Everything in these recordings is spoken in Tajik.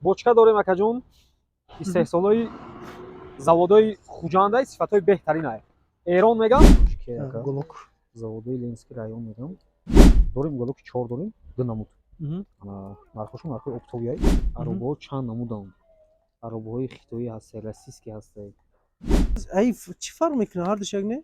Бочка дорем, акаҷон, истеҳсолои заводои Хуҷандай, сифатҳои беҳтаринай. Эрон мегам. Уголок. Заводои Ленинский район мегам. Дорем уголоки чор, дорем ду намуд. Нархошон нархои оптовияй. Аробаҳо чанд намуданд. Аробаҳои хитоӣ ҳастай, российский ҳастай. Ай, чӣ фарқ мекунад? Ҳардуш як не?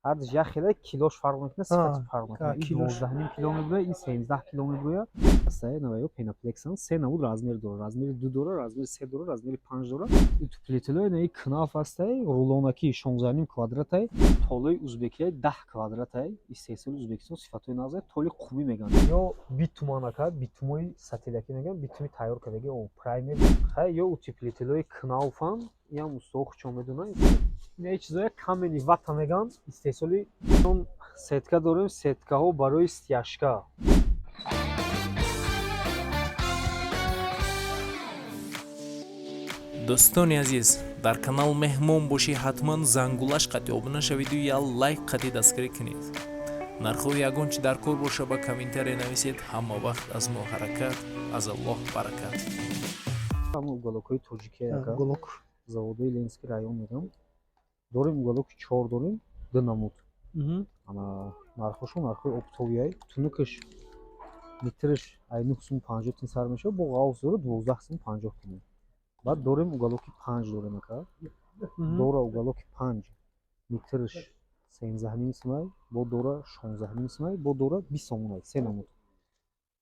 Ҳардуш як хеле, килош фарқ мекунад, сифати фарқ мекунад. И килош. 12,5 кило мебурояд, и 13 кило мебурояд. Ҳастай наваё пеноплександ, се намуд размер дорад. Размери ду дора, размери се дора, размери панҷ дора. Утеплителои наи Кнаф ҳастай, рулонаки 16,5 квадратай, толои узбекияи 10 квадратай, истеҳсоли Узбекистон, сифатҳои нағзай, толи қумӣ мегӯянд. Ё битуманака, битумои сателлакӣ мегӯянд, битуми тайёр кардаги, о праймер. Хай, ё утеплителои Кнауфан, иам устоо хучон медонанд. Ин чизоя камени вата мегӯянд, истеҳсоли он. Сетка дорем, сеткаҳо барои стяжка. Дӯстони азиз, дар канал меҳмон бошӣ, ҳатман зангулаш қатъи обуна шавиду я лайк қатъи дастгирӣ кунед. Нархҳои ягон чи дар кор боша, ба комментария нависед. Ҳама вақт аз мо ҳаракат, аз Аллоҳ баракат. Ҳамон уголокҳои тоҷикия, ака. Уголок. Заводои Ленинский район мегӯям. Дорем уголоки чор, дорем ду намуд. Ана нархошон нархҳои оптовияй. Тунукаш метраш ай 9 сум 50 тин сар мешавад, бо ғавс дора 12 сум 50 тин. Баъд дорем уголоки панҷ дорем, ака. Дора уголоки панҷ, метраш 13,5 сумай, бо дора 16,5 сумай, бо дора 20 сомонай, се намуд.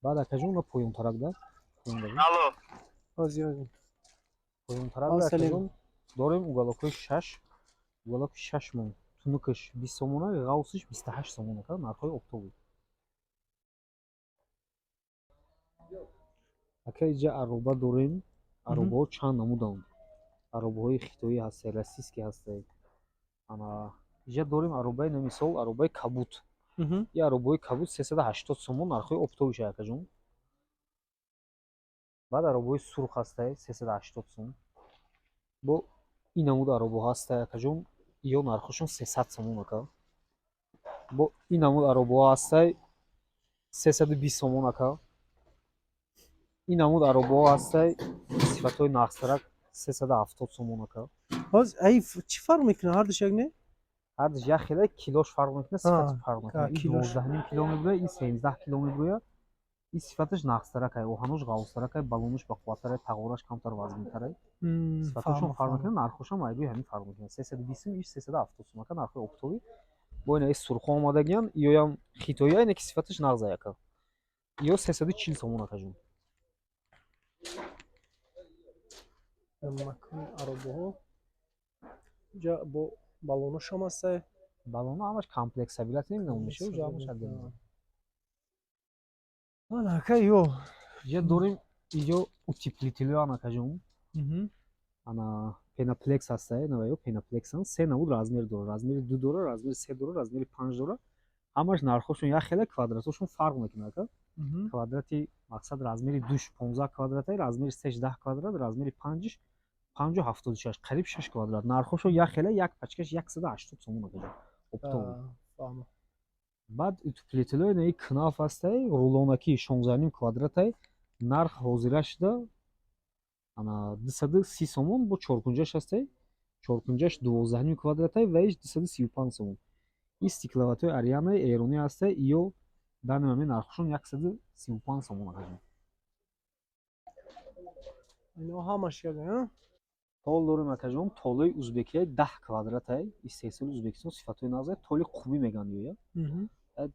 Баъд, акаҷон, на поёнтарак да. Ҳозир, ҳозир. Поёнтарак да. Салим. Акаҷон, дорем уголокҳои шаш, уголоки шаш мон тунукаш 20 сомона, ғавсиш 28 сомон, ака, нархҳои оптовый. Ака, иҷа ароба дорем, аробаҳо чанд намуданд. Аробаҳои хитоӣ ҳастай, российский ҳастай. Ана иҷа дорем аробаи, на мисол, аробаи кабуд. И аробаҳои кабуд 380 сомон, нархҳои оптовиша, акаҷон. Баъд аробаҳои сурх ҳастай, 380 сом. Бо ин намуд аробаҳо ҳастай, акаҷон, ё нархҳошон 300 сомон, ака. Бо ин намуд аробаҳо ҳастай, 320 сомон, ака. Ин намуд аробаҳо ҳастай, сифатҳои нағзтарак, 370 сомон, ака. Ҳозир, ай, чӣ фарқ мекунад? Ҳардуш як не? Ҳардуш як хеле, килош фарқ мекунад, сифати фарқ мекунад. И килош. 12,5 кило мебурояд, и 13 кило мебурояд. И сифаташ нағзтаракай, оҳанош ғавзтаракай, баллонаш бақувваттарай, тағораш камтар вазнинтарай. Сифатҳошон фарқ мекунад, нархҳошам айрӯи ҳамин фарқ мекунад. 320 сум, иш 370 сум, ака, нархҳои оптовӣ. Бо ина сурхҳо омадагиян, иёям хитоия, ине ки сифаташ нағзай, ака. Иё 340 сомон, акаҷон. Макони аробаҳо ҷа бо баллоношам ҳастай. Баллоно ҳамаш комплект сабилат намедонам мешавад, ҷа ҳамаш отдельно. Ана, ака, ё. Иҷа дорем иҷо утеплителёан, акаҷон. Ана пеноплекс ҳастай, наваё пеноплександ, се намуд размер дора. Размери ду дора, размери се дора, размери панҷ дора. Ҳамаш нархҳошон як хеле, квадратҳошон фарқ мекунад, ака. Квадрати мақсад размери душ 15 квадратай, размери сеш 10 квадрат, размери панҷиш 5,76, қариб шаш квадрат. Нархҳошон як хеле, як пачкаш 180 сомон, акаҷон. Оптовый. Фаҳмам. Баъд утеплителои наи Кнаф ҳастай, рулонаки 16,5 квадратай, нарх ҳозира шуда ана 230 сомон, бо чоркунҷаш ҳастай, чоркунҷаш 12,5 квадратай ва иш 235 сомон. И стекловатои Арианаи эронӣ ҳастай, ё данный момент нархошон 135 сомон, акаҷон. Ино ҳамаш як, а? Тол дорем, акаҷон, толои узбекияи 10 квадратай, истеҳсоли Узбекистон, сифатҳои нағзай, толи қумӣ мегӯянд ёя.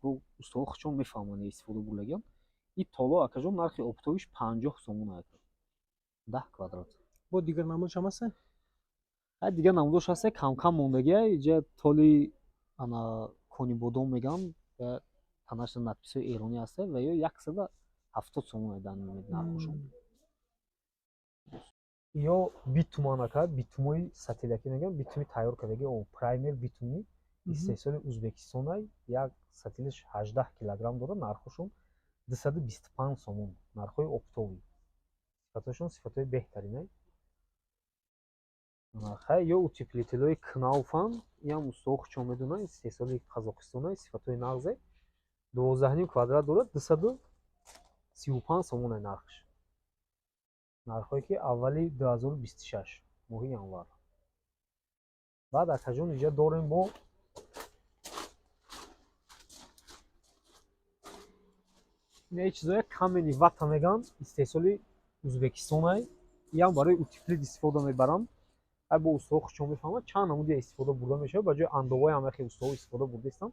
Бо устоҳо хучон мефаҳманд, истифода бурдагиам. И толо, акаҷон, нархи оптовиш 50 сомон, ака. 10 квадрат. Бо дигар намудшам ҳастай? Ҳай, дигар намудош ҳастай, кам-кам мондагиа, иҷа толи ана Конибодом мегӯянд, ва танаша надписҳои эронӣ ҳастай ва ё 170 сомон данный момент нархошон. Ё битуман, ака, битумои сателлакӣ мегӯянд, битуми тайёр кардаги, о праймер битумӣ, истеҳсоли Узбекистонай, як сатилаш 18 килограмм дорад, нархошон 225 сомон, нархҳои оптовый. Сифатҳошон сифатҳои беҳтаринай. Хай, ё утеплителои Кнауфан, иам устоҳо хучон медонанд, истеҳсоли Қазоқистонай, сифатҳои нағзай, 12,5 квадрат дорад, 235 сомонай нархш. Нархҳое ки аввали 2026 моҳи январ. Баъд акаҷон инҷа дорем бо ин чизое камени вата меган, истеҳсоли Ӯзбекистонай. Иам барои утеплит истифода мебаранд. Ай бо устаҳо худшон мефаҳманд, чанд намуди истифода бурда мешавад. Ба ҷои андовои ҳам яхе устаҳо истифода бурдаистанд.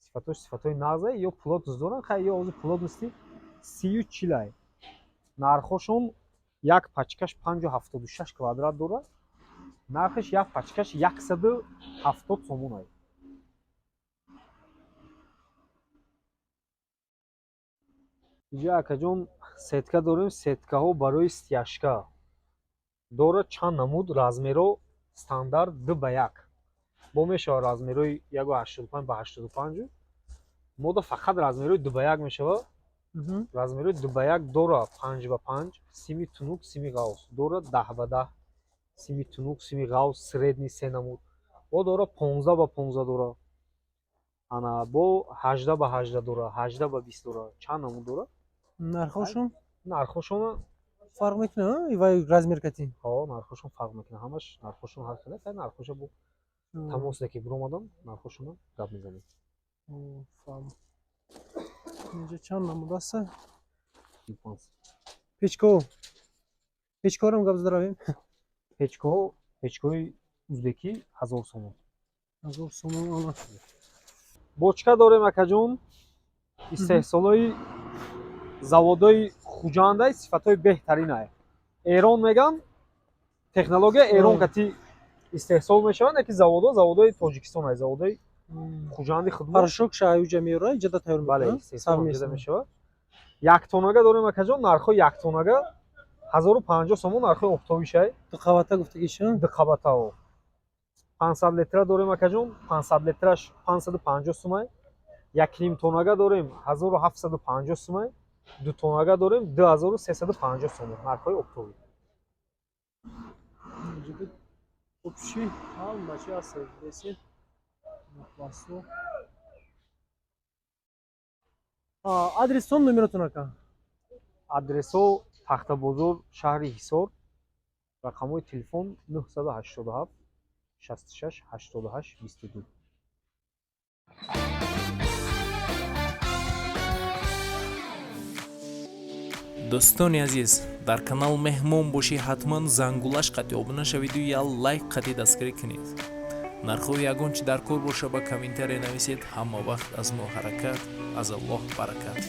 Сифатош сифатҳои нағзай, ё плотность доранд, хай ё ҳозир плотности 30-40-ай. Нархҳошон як пачкаш 5,76 квадрат дорад. Нархаш як пачкаш 170 сомонай. Инҷа акаҷон сетка дорем, сеткаҳо барои стяжка. Дорад чанд намуд размерҳо стандарт 2 ба 1. Бо мешавад размерҳои 1,85 ба 85. Мода фақат размерҳои 2 ба 1 мешавад. Размерҳои 2 ба 1 дора 5 ба 5, сими тунук, сими ғавс. Дора 10 ба 10, сими тунук, сими ғавс, средний се намуд. Бо дора 15 ба 15 дора. Ана бо 18 ба 18 дора, 18 ба 20 дора. Чанд намуд дора? Нархҳошон? Нархҳошон фарқ мекунад, вай размер кати? Ҳо, нархҳошон фарқ мекунад. Ҳамаш нархҳошон ҳар хел аст. Нархҳоша бо тамосе ки биромадам, нархҳошона гап мезанем. Фаҳм. Инҷа чанд намуд аст? Печкаҳо. Печкаҳоро гап зада равем. Печкаҳо, печкаҳои узбекӣ 1000 сомон. 1000 сомон ана. Бочка дорем акаҷон. Истеҳсолои заводои Хуҷандай, сифатҳои беҳтаринай. Эрон меган, технология Эрон кати истеҳсол мешаванд, яки заводо заводои Тоҷикистон ай, заводои Хуҷанди худмо. Порошок шаюҷа меёра, иҷода тайёр Бале, истеҳсол иҷода мешавад. Яктонага дорем акаҷон, нархҳои яктонага 1050 сомон, нархҳои оптовишай. Ду қабата гуфтагиша? Ду қабатао. 500 литра дорем акаҷон, 500 литраш 550 сомай. 1,5 тонага дорем 1750 сомай. Ду тонага дорем 2350 сомон, нархҳои оптовӣ. Общий ҳама чи аст десен. Пласту. Адрестон номеротон ака? Адресҳо Тахтабозор, шаҳри Ҳисор, рақамҳои телефон 987 66 88 22. Дӯстони азиз, дар канал меҳмон бошӣ, ҳатман зангулаш қати обуна шавиду як лайк қати дастгирӣ кунед. Нархҳои ягон чи дар кор боша, ба комментария нависед. Ҳама вақт аз мо ҳаракат, аз Аллоҳ баракат.